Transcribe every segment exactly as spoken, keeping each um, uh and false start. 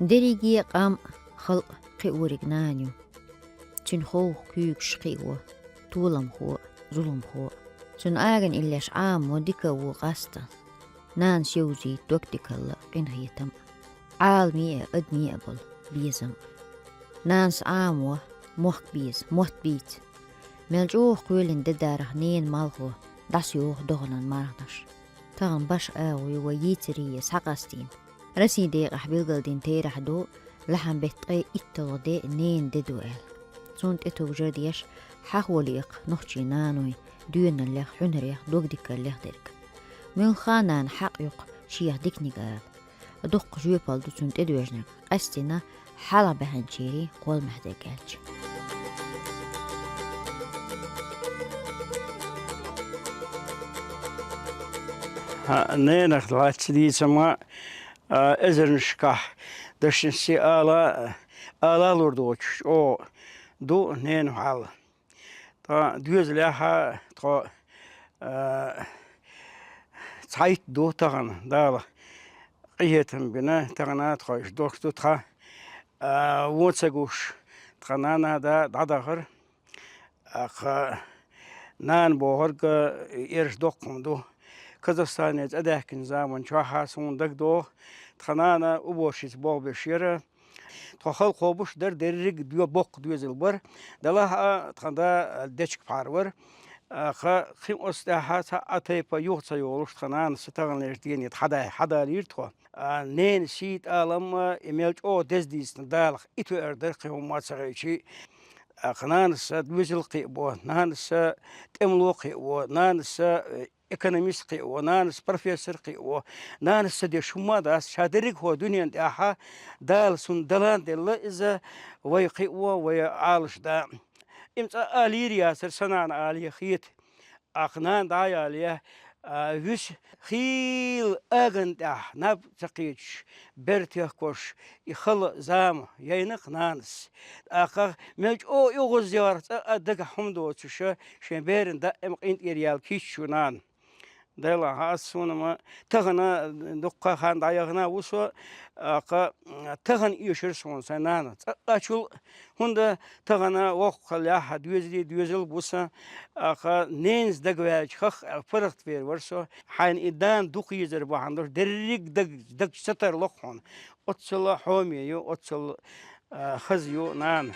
Дерриге къам, халкъ кхиориг нана ю. Цуьнан ховх куьйгаш кхио, толамхо а, зуламхо а. Цунна агана иллеш Ӏамо дика а ву къаста. Нанас йовзийта догдикалла а, къинхетам а. Ӏаламе а, адаме а болу безам а. Нанас Ӏамо мохк беза, мотт бийца. Мел чӀогӀа кхоьлина де дарах ненан малхо дӀасайоху догӀанан марханаш. Тахана башха агӀо ю вай йийцаре схьакъастийна. Россин декъехь билгалдина терахь ду, лахьан-беттан ткъе итталгӀа де ненан де ду аьлла. Цунна тӀетовжар деш, хьахо лекха нохчийн наной доьналлех, хьуьнарех, догдикаллех дерг. Муьлхха а нана хьакъ ю-кх шех диканиг ала. Дуккха жоьпалла ду цунна тӀедоьжнарг, къаьстина хьалха баьхначеран кхолламехь дерг аьлча. Хьан ненах лаьцна дийцам а, а, эзарнашкахь дашнаш сий ала, ала лур доцуш чӀогӀа ду ненан хьал. Тхан доьзалехь а тхо, а, цхьайтта ду тахана, Дала къинхетам бина, тахана тхо иштта долуш ду тхан, а, вон ца гуш, тхан нана а, да а дӀадахара. ТӀаккха нана бохург, а, эрш доккха хӀума ду. Казахстане цӀа даьхкинчу заман чохь а суна дагадогӀу, тхан нана уборщица болх беш яра. Тхо хала кхобуш дара, дерриг а доь-, боккха доьзал бара. Делахь а тхан да дечиг-пхьар вара. ТӀаккха кхин оцу тӀаьхьа цхьа а тайпа юха ца йолуш, тхан нанас таханлерчу дене хьадай-, хьадалийра тхо. А, ненан сий, тӀалам а, и мел чӀогӀа деза дийцина Далах, и тоьар дара кхин хӀумма а ца хилча. ТӀаккха нанас доьзал кхиаво, нанас тӀемало кхиаво, нанас, э, экономист кхиаво, нанас профессор кхиаво, нанас ца деш хӀумма а дац, ша дерриг а хӀо дуьнен тӀехь Дала цунна далан делла иза, вай кхиаво, вай Ӏалашдан. Им цкъа а лийр яцара, сан нана алий хета. ТӀаккха нана дӀа а ялий, а, вуьсу хийла агана тӀехь наб ца кхеташ, бер техкош, и хала зама яйна-кх нанас. ТӀаккха мел чӀогӀа оьгӀаз яра, цкъа а дагахь хӀума доцуш, шен беран даима къинтӀера яьлла кийча ю нана. Делахь а ас суна ма тахана дуккха хан дӀаяхана ву со, а, кха, тахана оьшура суна сайн нана. Цкъа а чул, хӀунда тахана воккхаллехь а доьзалий доьзал бу сан, а, кха, ненас дагаваьлча хах аьлла паргӀатвер вара со. Хьайна и нана дукха езар бахьана долуш, дерриг даг, даг ца тарло-кх хьуна. Оццул хьоме ю, оццул, а, хаза ю нана.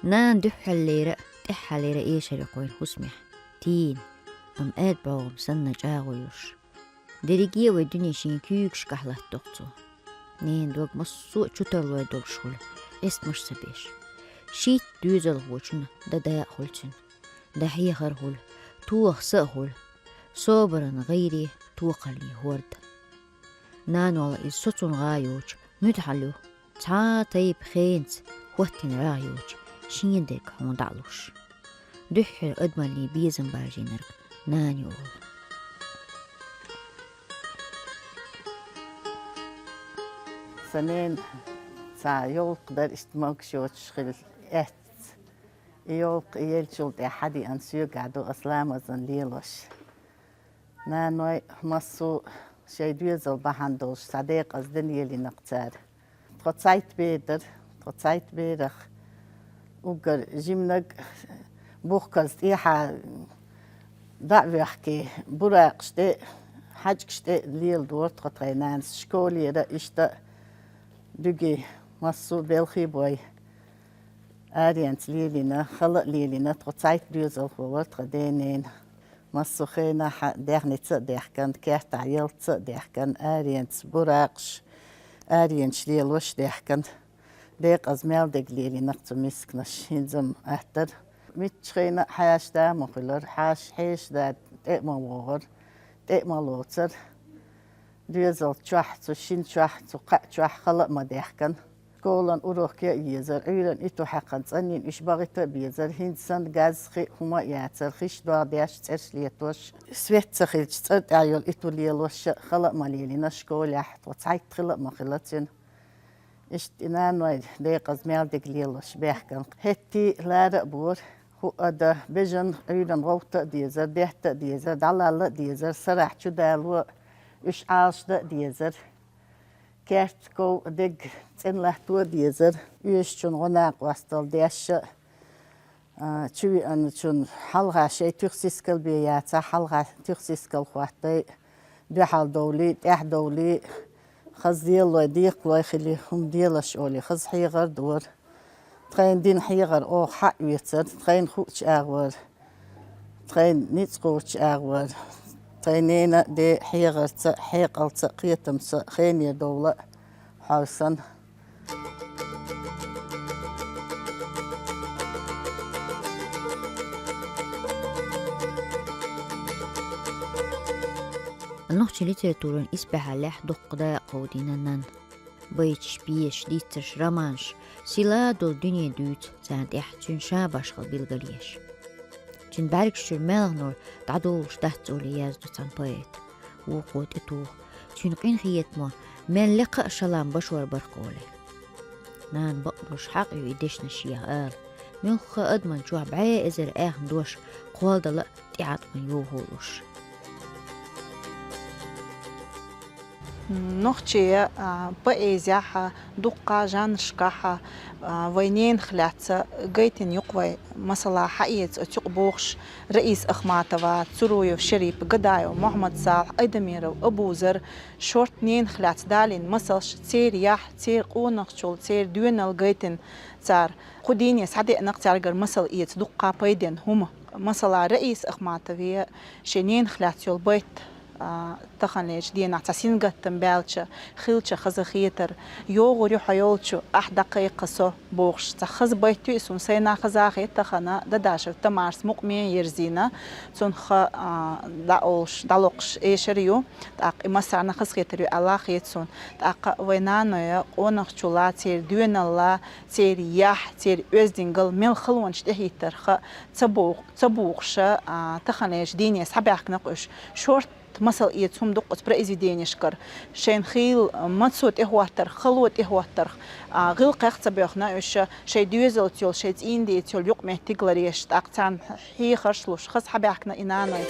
Нана дуьххьаллера а, тӀаьххьаллера а эшар ю-кх вайн хӀусамехь, тийна, амма аьтта бӀогӀам санна чӀагӀо йолуш. Дерриге а вай дуьне шен куьйгашкахь латтадо-кх цо. Ненан дог массо а чу тарлой долуш хуьлу, къестамаш ца беш. Шийтта доьзалхочун дан да а хуьлу цуьнан. Дан хьехар хуьлу, тоха са а хуьлу. Собаран, гӀайре, токхаллин хӀорда. Нанол иза соцун гӀа йоцуш муьтӀахь ю, цхьа а тайпа хенаца хӀоттийна рагӀ йоцуш, шена дерг хьуна дӀа а луш. Дуьххьара адамаллин безам баржийнарг нана ю олу. Сан нена цхьа йовлакх дара, иштта могуш йоцуш хилла аьттаца. И йовлакх и еллачул тӀаьхьа хьадеана соьгахь ду ас ламазан лелош. Наной массо а шайн доьзал бахьана долуш цхьа декъаза де лелийна-кх цара. Тхо цхьайтта бер дара, тхо цхьайтта берах уггар жиманиг бухкарца тӀехьа дӀа а воьхкий, буракъаш тӀе а, хьаьжкӀаш тӀе а леладора тхо тхайн нанас школера, иштта а дуьге массо а белхий бой. Аренца лелийна, хала а лелийна, тхо цхьайтта доьзалхо вара тхан ден-ненан. Массо а хенахь даьхница а даьхкина, кертахь ялтаца а даьхкина, аренца буракъаш, аренаш лелош а даьхкина. Декъаза мел дерг лелийна-кх цу мисканаш, хӀинца-м аттара. Муьлххачу хенахь хьаша да а ма хуьлура, хьаша хьеша да тӀе а ма вогӀура, тӀе а ма лоцура. Доьзал чохь, цу шина чохь, цу кхаа чохь хала а ма даьхкина. Школан урок ян а езара, Ӏуьйранна иту хьаькхна цӀанйина уьш бахийта а безара, хӀинца санна газ, хи а, хӀума а яцара, хиш догӀа деш, цӀераш летош, свет ца хилча, цӀа тӀехь йолу иту лелош а хала а ма лелийна школехь, тхо цхьайтта хила а ма хилла цуьнан. Иштта и наной декъаза мел дерг лелош баьхкина. ХӀетте а лара а бора, ХӀуъа да, бежан Ӏуьйранна гӀовта а дезар, детта а дезар, дӀалалла а дезар, сарахь чудало, уьш Ӏалашда а дезар. Керт ков дег цӀена латто а дезар, оьшучун гӀо накъостал дешша а, чувианачун хьалха шей туьха сискал бе яца, хьалха туьха сискал хӀоттай, дуьхьал довли, тӀехь довли, хаза делой, декхалой хили, хӀума делаш оли, хаза хьехар дора. Тхайн дина хьехар оха хьаоьцар, тхайн хууча агӀор, тхайн ницкъ кхоча агӀор, тхайн нена а де хьехарца, хьекъалца, кхетамца, хенера довла а хьовсан. Нохчийн литературан исбаьхьаллехь дуккха дакъа ховдийна нанна. Байташ, пьесаш, диццарш, романаш, силадолу дуьне дуьйцу царна тӀехь цуьнан ша башхалла билгалъеш. Цуьнан бӀаьргаш чуьра маьлханор дӀадолуш дац олий яздо цхьана поэта. Вукхо тӀетуху, цуьнан къинхетамо мел лекха а шалам башор барх олий. Нана бакъдолуш хьакъ ю и дешнаш еха ала, муьлхха а адаман чохь бӀе эзар аьхна дош кхолладала а тӀеӀаткъана йохалуш. Нохчийн, а, поэзехь а, дуккха жанрашкахь а, а, вай ненах лаьцна гайтина ю-кх вай. Масала, хьаэца оцу юкъа бохуш, Раиса Ахматова, Цуруев Шарип, Гадаев Мухьаммад-Салахь, Айдамиров Абузар, шорта ненах лаьцна далийна масалш, церан яхь, церан къонахчул, церан доьналла гайтина цара. Кху дийне схьадеана-кх цаьргара масал эца дуккха пайденна хӀума. Масала, Раиса Ахматове шен ненах лаьцна йолу байт, а, таханлерчу дийнахь цхьа сингаттам баьлча, хилча хаза хетар. «ЙогӀур ю хьо йолчу, ахь дӀакхайкха со», бохуш, цхьа хаза байт ю и, суна сайна хаза хета тахана, Дадашев Тамарас мукъаме ерзийна, цунах, а, дӀаолуш, дӀалокхуш эшар ю. ТӀаккха и массарна хазахетар ю аьлла хета суна. ТӀаккха вай наной къонахчулла, церан доьналла, церан яхь, церан оьздангалла мел халонаш тӀехӀиттарх ца боху-, ца бохуша, а, таханлерчу дийне схьабаьхкина-кх уьш. Шорта масал эца хӀума ду-кх оцу произведенешкара. Шайна хийла мацо тӀехӀоттарх, хало тӀехӀоттарх, а, гӀиллакхех ца боьхна уьш, шайн доьзалца йолу, шайн цӀийнан деца йолу юкъаметтиг ларъеш, тӀаккха царна хьехарш луш, хаза схьабаьхкина и наной.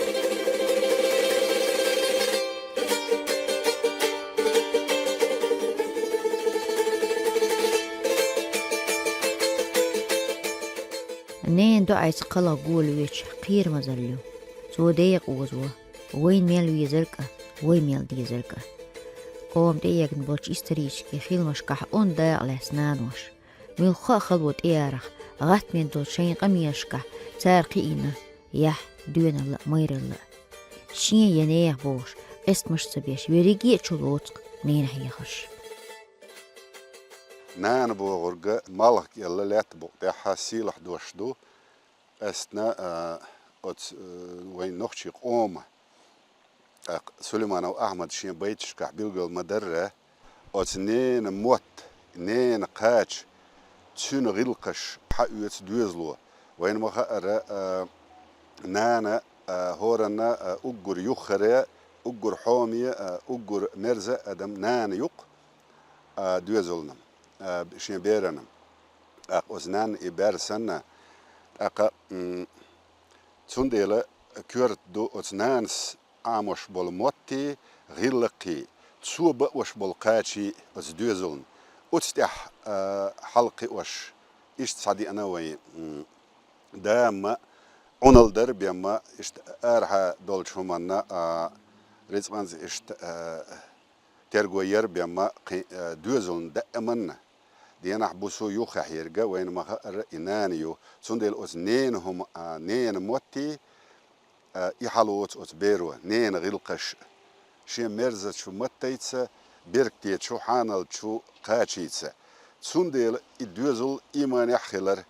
Ненан доӀайца кхалха гулвечу кхерамазалла ю. Цо декъазо вайна мел везарг а, вай мел дезарг а. Къоман тӀеэгна болчу исторически хиламашкахь онда дакъа лаьцна наноша. Муьлхха а хало тӀеарахь, гӀаттамеш долчу шайн къамелашкахь цара кхиийна яхь, доьналла а, майралла а. Шен я нехан бохуш, къестамаш а ца беш, верриге а чулоцу-кх ненан хьехарш. Нана бохург малхах кӀелла лаьтта букъа тӀехь сийлахь дош ду. Къаьстина, а, оцу, э, вайн нохчийн къоман, тӀаккха Сулейманов Ахьмада шен байташкахь билгал ма-дарра, оцу ненан мотт, ненан кхача, цуьнан гӀиллакхаш хьаоьцу доьзало. Вайна ма-хаъара, а, нана, а, хӀоранна, а, уггар юххера, уггар хьоме, а, уггар мерза адам нана ю-кх, а, доьзална, а, шен берана. ТӀаккха оцу нанна и бер санна, тӀаккха, м, цундела коьрта ду оцу нанас Ӏамош болу моттий, гӀиллакхий, цо баош болу кхачий оцу доьзална. Оцу тӀехь, а, хьалакхиош, иштта схьадеана вайн, м, да-м Ӏуналла дар бен ма, иштта арахьа долчу хӀуманна, а, рицкъанца иштта, а, терго яр бен ма кхин, а, доьзална даиманна. Дийнахь-буса юххехь ерг а вайна ма-хаъара и нана ю. Цундела оцу ненан хӀума, а, ненан моттий, а, и хьалоцу оцу беро, ненан гӀиллакхаш. Шен мерзачу маттайца, бергтечу, хьаналчу кхачийца. Цундела и доьзал ийманехь хилар,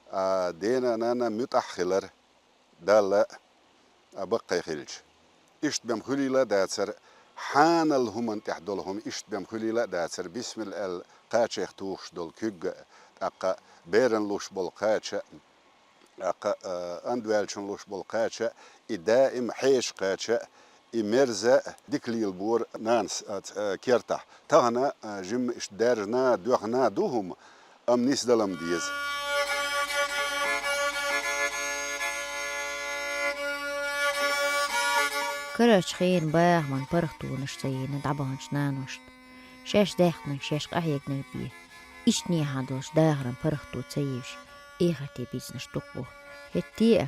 а, дена а, нанна а муьтӀахь хилар, Далла а баккхий хилча. Иштта бен хуьлийла а дацара, хьанал хӀуманна тӀехь долу хӀума иштта бен хуьлийла а дацара, бисмилла аьлла, кхачех тухуш долу куьг а, тӀаккха беран луш болу кхача а, тӀаккха, а, андваьллачун луш болу кхача а, и даим хьеша кхача а, и мерза а дика лелабора нанас, а, ц-, а, кертахь. Тахана, а, жимма иштта даьржина, доьхна ду хӀума, амма нисдала-м деза. Карарчу хенан бахаман паргӀатонаш ца йина дӀабаханчу наношна. Шаьш даьхнарг, шаьш къахьегарнарг бен, ишттанехьа долуш дахаран паргӀато ца евзаш, эхарте бийцинарш дукха бу. ХӀетте а,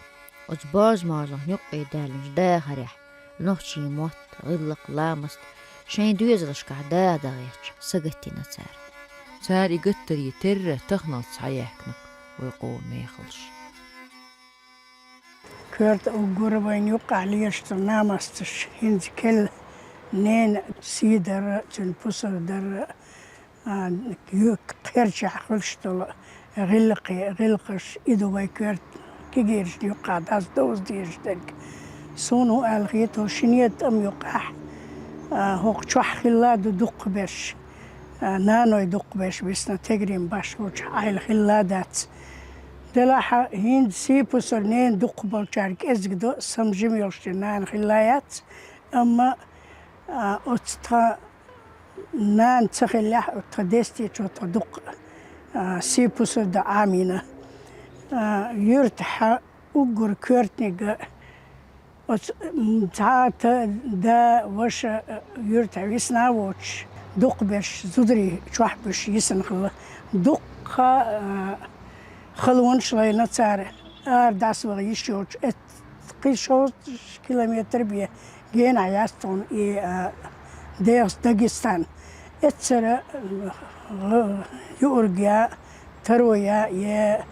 оцу божа-можанах юккъе даьллачу дахарехь, нохчийн мотт, гӀиллакх, ламаст шайн доьзалшкахь даха дан гӀерташ, сагатдина цара. Цара и гаттаре терра таханалц схьаяьхкина вай къоман мехаллаш. Коьрта уггар вайна юккъехь лелаш цу ламасташ, хӀинца керла ненан сий дар, цуьнан пусар дар, а, ю-, кхерчахь хуьлуш долу гӀиллакхе-, гӀиллакхаш, и ду вай коьрта кегийрачу юккъехь дӀасадовза дезаш дерг. Суна хӀун аьлла хета, хӀокху шинера тӀам юккъехь, а, хӀокху чохь хилла а ду дукхахберш, а, наной дукхахберш бисна, тегрийн башхаллачохь Ӏайла хилла а дац. Делахь а, хӀинца сий-пусар ненан дукхахболчара кӀезиг до, сан жима йолуш дерг нана хилла яц, амма, а, оцу тхан нана ца хиллехь, оцу тхан дестечо тхо дукха, а, сий-пусар дан Ӏамийна. А, юьртахь уггар коьртаниг а, оцу, м, цхьа а та, да, ваша, а, юьртахь висна а воцуш, дукхахберш зударий чохь буьсуш йисина хилла. Дуккха, а, халонаш лайна цара, ара дӀасаваха йиш йоцуш, эц-, кхин шовзткъа километр бен генахь яц тхуна и, а, ДегӀаста Дагестан. Эццара, а, гӀ-, юург я, таро я, я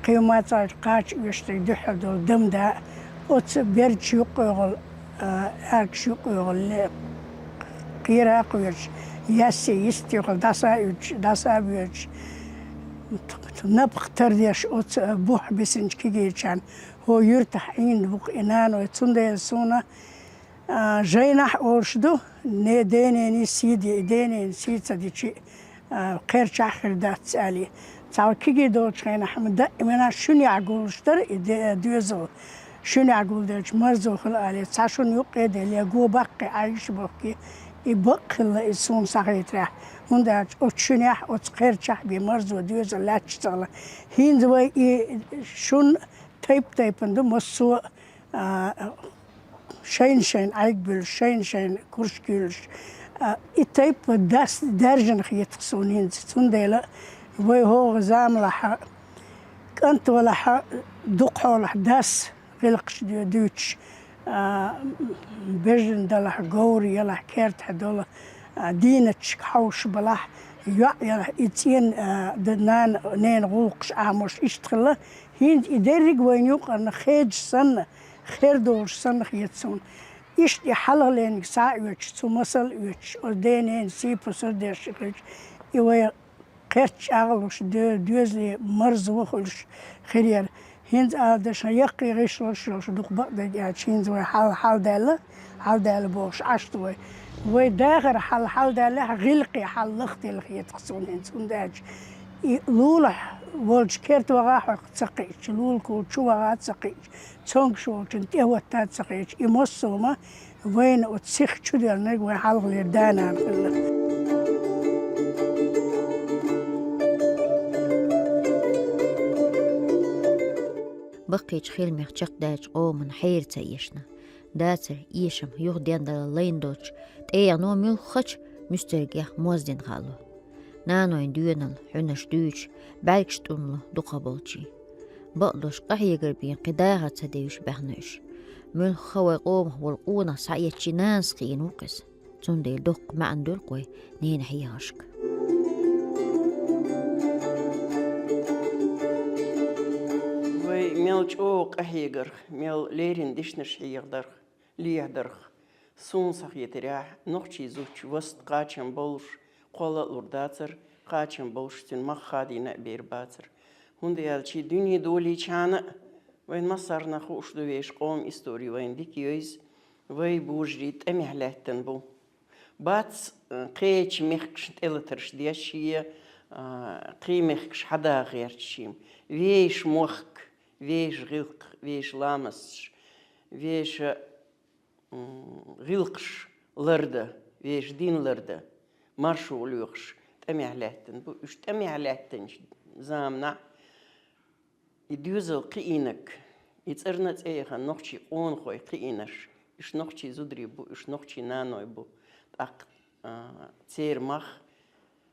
кхин мацаллаш кхача оьшург дуьххьал долу дам да, оцу бердаш юккъехула, а, аьркаш юккъехула ле-, кхера а кхоьруш, яьсси йистехула дӀаса а уьдуш, дӀаса а боьдуш, напха тардеш оцу бухь бисинчу кегийрачарна, хӀо юьртахь Ӏийна бу-кх и наной, цундела суна, а, жайнахь олуш ду, не денений сий де, и денений сий ца дичи, а, кхерчахь хир дац аьлла. Цхьа кегий долчу хенахь ма даимана шуьнехь гуллуш дара и де-, доьзал. Шуьнехь гулделча марзо хила аьлла, цхьа шуна юккъе а делла, я го баккхий, Ӏайгаш а бохкий, и бакъ хилла иза суна схьахетарехь. ХӀунда аьлча оцу шуьнехь, оцу кхерчахь бен марзо доьзал лаьтташ ца хилла. ХӀинца вай и шун тайп-тайпана ду массо а, а, шайна-шайна Ӏайг буьллуш, шайна-шайна куршка юьллуш. А, и тайпа дас даьржина хета-кх суна хӀинца. Цундела вай хӀокху заманахь, кӀант валахь, дукха хьолахь дас гӀиллакхаш ду-, дуьйцуш, а, бежана далахь, говр ялахь, кертахь долу, а, дийнаташка хьовш балахь, йоӀ ялахь, и цӀена, а, д-, нана, ненан гӀуллакхаш Ӏамош иштта хилла. ХӀинца и дерриг вайна юкъарна хедаш санна, хер долуш санна хета суна. Иштта и хьалхалениг схьа а оьцуш, цу масал а оьцуш, оцу денений сий-пусар деш хилча, и вай кхерч чӀагӀлуш, де-, доьзале марзо хуьлуш хир яра. ХӀинца ала дашна яккхий гӀишлуш йолуш дукха бакъдерг аьлча, хӀинца вай хьал-, хьалдаьлла, хьалдаьлла бохуш Ӏаш ду вай. Вай дахар хьал-, хьалдаьллехь, гӀиллакхе хьал лахделла хета-кх суна хӀинца, хӀунда аьлча и лулахь волчу керта ваха хьо ца кхиъча, лулахь волчу чу ваха ца кхиъча, цомгуш волчун тӀе хӀотта ца хиъча, и массо а ма вайна оцу сиха чу доьллинарг вайн хьалхалера да-нана хилла. Баккхийчу хиламех чекхдаьллачу къоман хьера ца эшна. Дацара эшам юха дендала лайна долчу тӀегӀано муьлххачу муьстагӀех моздина хаало. Нанойн доьналла, хьуьнарш дуьйцуш, бӀаьргаш тӀуллу дукхахболчийн. Бакъдолуш къахьегар бен кхин дахар ца девзаш баьхна уьш. Муьлхха вай къомах волу къонах схьаэцчи нанас кхиийна ву-кх иза. Цундела доккха маьӀна дуьллу-кх вай ненан хьехаршка. Вай мел чӀогӀа къахьегарх, мел леррина дешнаш хьехадарх, лехьадарх. Суна схьахетарехь, нохчийн зудчун васт кхачам болуш кхолла а лур дацара, кхачам болуш цуьнан мах хадийна а бер бацара. ХӀунда аьлча дуьне долийчхьана а, вайн массарна хууш ду, вешан къоман истори вайна дика йойза, вай божарий тӀамехь лаьттина бу. Бац, э, кхечу мехкашна тӀелатарш деш шен, а, кхин мехкаш хьадаха гӀерташ шен. Вешан мохк, вешан гӀиллакх, вешан ламасташ, вешан м, гӀиллакхаш лардан, вешан дин лардан маршо лоьхуш, тӀамехь лаьттина бу. Уьш тӀамехь лаьттинчу заманахь и доьзал кхиийнарг, и цӀарна а цӀе яхана нохчийн къонахой кхиийнарш, Уьш нохчий зударий бу, уьш нохчий наной бу. ТӀаккха, а, церан мах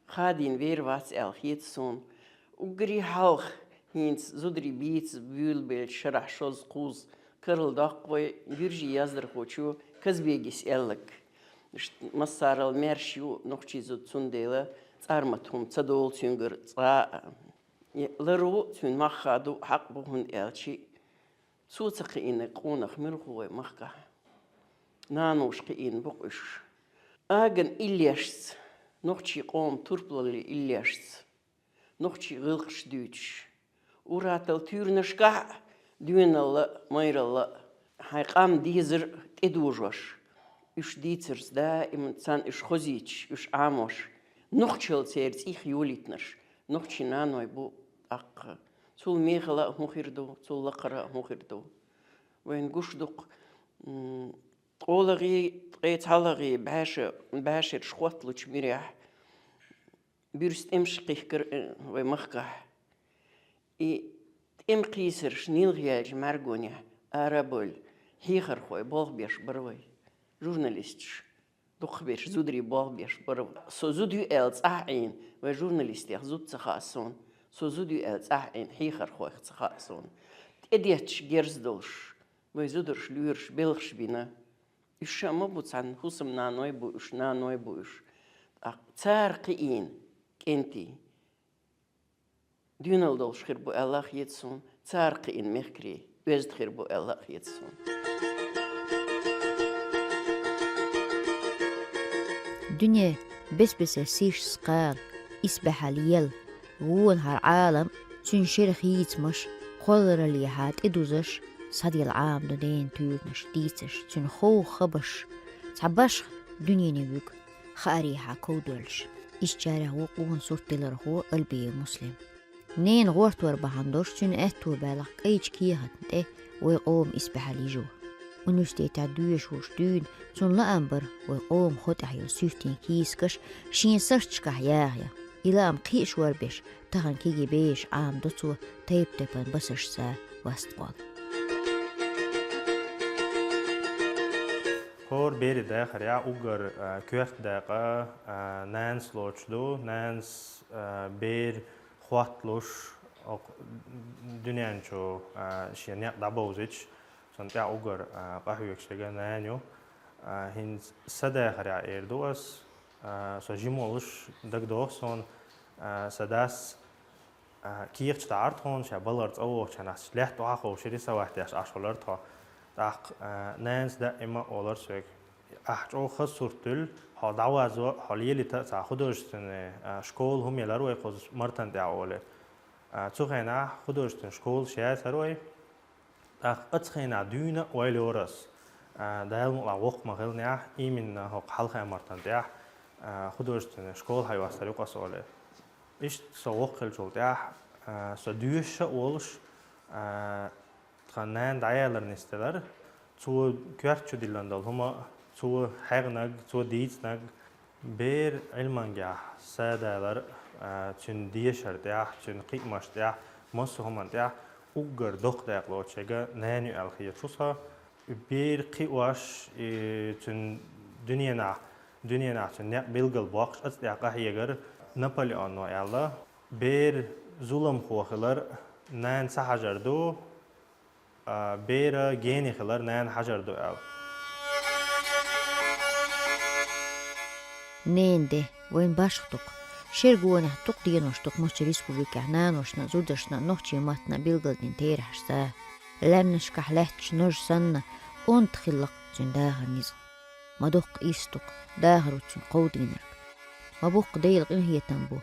хадийна вер вац аьлла хета суна. Уггаре хьалха хӀинца зударий бийца буьйлабелча шарахь шозза-кхузза карладоаккх вай Гуьржий яздархочо Казбегис аьлларг. Ш-, массарел маьрша ю нохчий зуда, цундела цӀармата хӀума ца долу цуьнгара цкъа а. Лар ву, цуьнан мах хадо хьакъ бу, хӀунда аьлча цо ца кхиийнарг къонах муьлха ву вай махкахь? Наноша кхиийна бу-кх уьш. Аган иллешца, нохчий къоман турпалаллин иллешца, нохчий гӀиллакхаш дуьйцуш, ур-аттал туьйранашкахь а, доьналла а, майралла а, хьайн къам, дезар а тӀедожош, уьш дийцарца даиман царна уьш хозуьйтуш, уьш Ӏамош, нохчалла церан цӀийх йолийтинарш нохчий наной бу тӀаккха. Цул мехала а хӀун хир ду, цул лакхара а хӀун хир ду? Вайна гуш ду-кх, м, ткъолагӀий, ткъе цхьаллагӀий бӀаьша-, бӀаьшераш хотталучу муьрехь буьрса тӀемаш кхихкира, э, вай махкахь. И тӀеман кхийсарш нийлха яьллачу мӀаьргонехь ара а бевлла, хьехархой болх беш бара вай, журналисташ, дукхахберш зударий болх беш бара. Со зуда ю аьлла цӀахь а Ӏийна, вай журналистех зуда ца хаьа суна. Со зуда ю аьлла цӀахь а Ӏийна, хьехархойх ца хаьа суна. ТӀедетташ герз долуш, вай зударша лоьраш белхаш бина. Уьш ша ма бу цхьана, хӀусамнаной бу уьш, наной бу уьш. ТӀаккха цара кхиийна кӀентий доьналла долуш хир бу аьлла а хета суна, цара кхиийна мехкарий оьзда хир бу аьлла а хета суна. Дуьне бес-бесара сийшаза кхала, исбаьхьалла ела, вонахьара Ӏалам, цуьнан шера хийцамаш, кхоллараллехьа тӀедузаш, схьаделла Ӏамадо ненан туьйранаш, дийцарш, цуьнан хов хабарш, цхьа башха дуьнене вуьгу, хаарехьа ков доьллуш. Ишттачарех ву къона сурт тиллархо Албиев Муслим. Ненан гӀортор бахьана долуш цуьнан аьтто баьллахь кӀайчу кехатна тӀе вай къоман исбаьхьалла йижо. Университетехь доьшуш волуш дуьйна цунна лаам бара вай къоман хӀо тӀехь йолу суьртийн кийсакаш шен сарташкахь яха ян. И лаам кхиъ шорбеш, тахана кегий бераш Ӏамадо цо тайп-тайпана басаршца васт-кхолла. ХӀора берийн дахарехь уггар, а, коьрта дакъа, а, нанас лоцуш ду. Нанас, а, бер хотталуш, оцу дуьнен чу, а, шен некъ дӀабовзуьйтуш, цунна тӀехь уггар, а, къахьоьгуш ерг нана ю. А, хӀинца сан дахарехь эр ду ас, а, со жима волуш дагадогӀу суна, а, сан дас, а, кехаташ дахьара тхуна, ша балхара цӀа вогӀучу хенахь, лаьтта охьаховший, рисовать деш Ӏаш хилара тхо. ТӀаккха, а, нанас даима олура соьга: «Ахь чӀогӀа хаза сурт туьллу, хьо дӀавазо, хьо лелийта а цхьа художественный, а, школа хӀума елара вай кхуза Мартан тӀехь», — олий. А, цу хенахь художественный школаш яцара вай. ТӀаккха оцу хенахь дуьйна а ойла йора ас, а, Дала мукъалахь воккха ма хиллинехь, именно хӀокху Хьалха-Мартан тӀехь, а, художественный школа хьайостар ю-кх ас олий. Иштта со воккха хиллачул тӀаьхьа, а, со доьшуш а волуш, а, тхан нана дӀаялар нисделара. Цо коьрта чу диллина долу хӀума, цо хьегнарг, цо дийцинарг, бер Ӏилманехь садалар, а, цуьнан дешар тӀехь, цуьнан кхиамаш тӀехь, массо а хӀуманна тӀехь уггар доккха дакъа лоцуш ерг нана ю аьлла хеташ ву со. Бер кхиош, и цуьнан дуьненахь, дуьненахь цуьнан некъ билгал боккхуш, оцу тӀехь къахьегара Наполеоно аьлла: «Бер зуламхо хилар нана ца хьажар ду, а, бер гений хилар нана хьажар ду», — аьлла. Ненан де вайн башха ду-кх. Шергонехь дукха денош ду-кх массо а республикехь наношна, зударшна, нохчийн маттана билгалдина терахьашца. Лаьмнашкахь лаьтташ нож санна, онда хилла-кх цуьнан дахаран ницкъ. Ма доккха ирс ду-кх дахаро цуьнга кховдийнарг. Ма боккха Делан къинхетам бу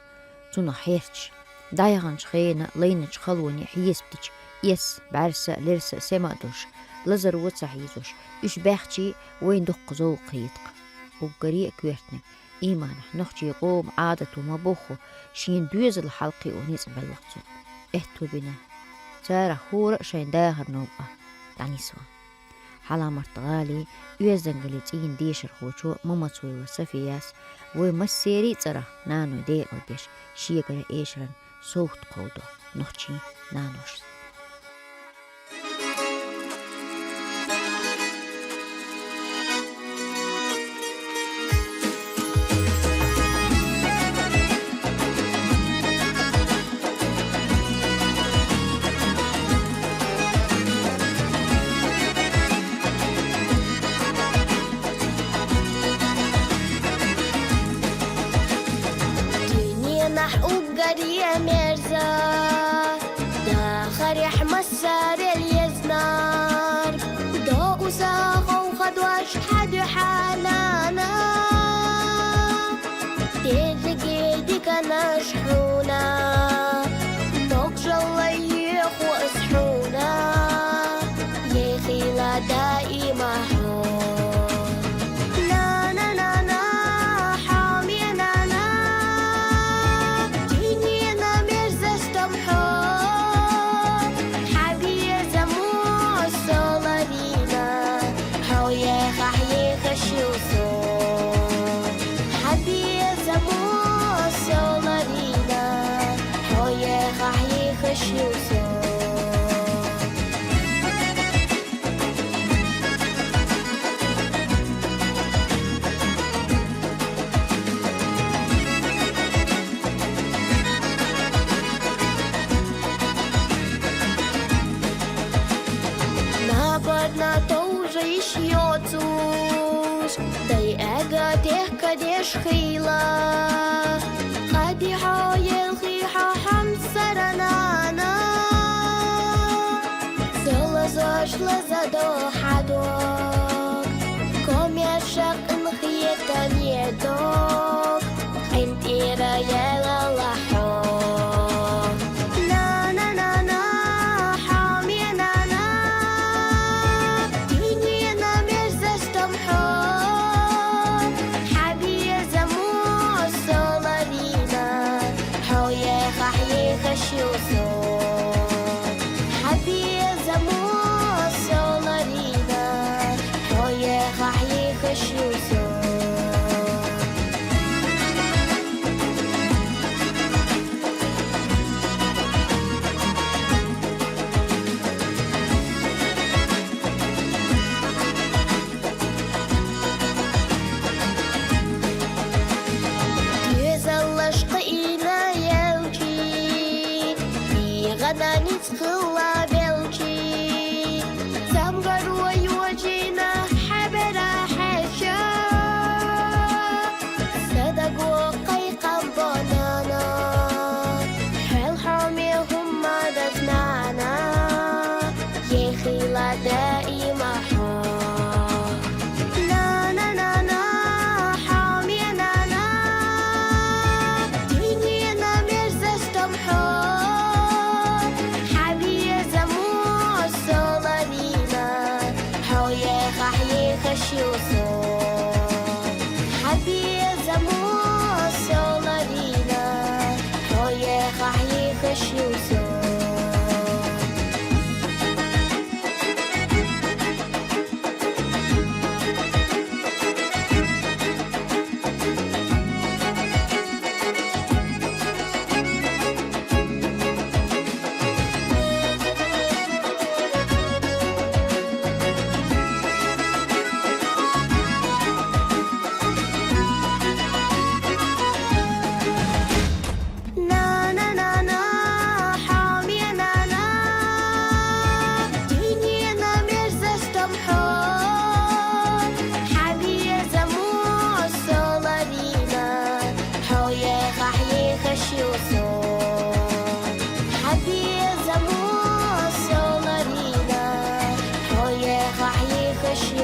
цунах хьерчаш. ДӀаяханчу хенан лайначу халоне хьесап дича, эс, бӀаьрса а, лерса а сема а долуш, лазаро а ца хьийзош, уьш баьхча а вайна доккха зовкх хета-кх. Уггаре а коьртаниг, ийманехь, нохчийн къоман Ӏадато ма-бохху, шена доьзал хьалакхио ницкъ белла-кх цунна. Аьтто бина, царах хӀора а шайн дахаран новкъа дӀанисван. Хьалха-Мартан гӀалин оьздангаллин цӀийнан дешархочо Мамацоева Софияс вай массеран а цӀарах наной декъалбеш, шегара эшаран совгӀат кховдо нохчийн наношца. даима хьо. Нана, нана, хьо миянана, дуьненан мерза стом хьо. Хьан безамо со ларийна, хьо яхахь ехаш ю со. Хьан безамо со ларийна, хьо яхахь ехаш ю со. Набарна товжа йиш йоцуш, дай эгадехк кадеш хила. Къади хьо елхий хьо хьамсара нана, со лазош лазадо хьа дог. Комаьрша къинхетам е дог, къинтӀера яьлла хьо. Нана, нана, хьо миянана, дуьненан мерза стом хьо. Хьан безамо со ларийна, хьо яхахь ехаш ю со. Хьан безамо со ларийна, хьо яхахь ехаш ю со. Доьзалаш кхиъна елчи, бегӀана низ хилла белчи, цамгаро йожийна хьабара хьаьша. Са даго кхайкхам бо, нана, хьол хьо мел хӀумма дац, нана, яхийла даима хьо. Нана, нана, хьо миянана, дуьненан мерза стом хьо. Хьан безамо со ларийна, хьо яхахь ехаш ю со. Хьан безамо со ларийна, хьо яхахь ехаш ю со. Нана, нана, хьо миянана, дуьненан мерза стом хьо. Хьан безамо со ларийна, хьо яхахь ехаш ю со. Хьан безамо со ларийна, хьо яхахь ехаш ю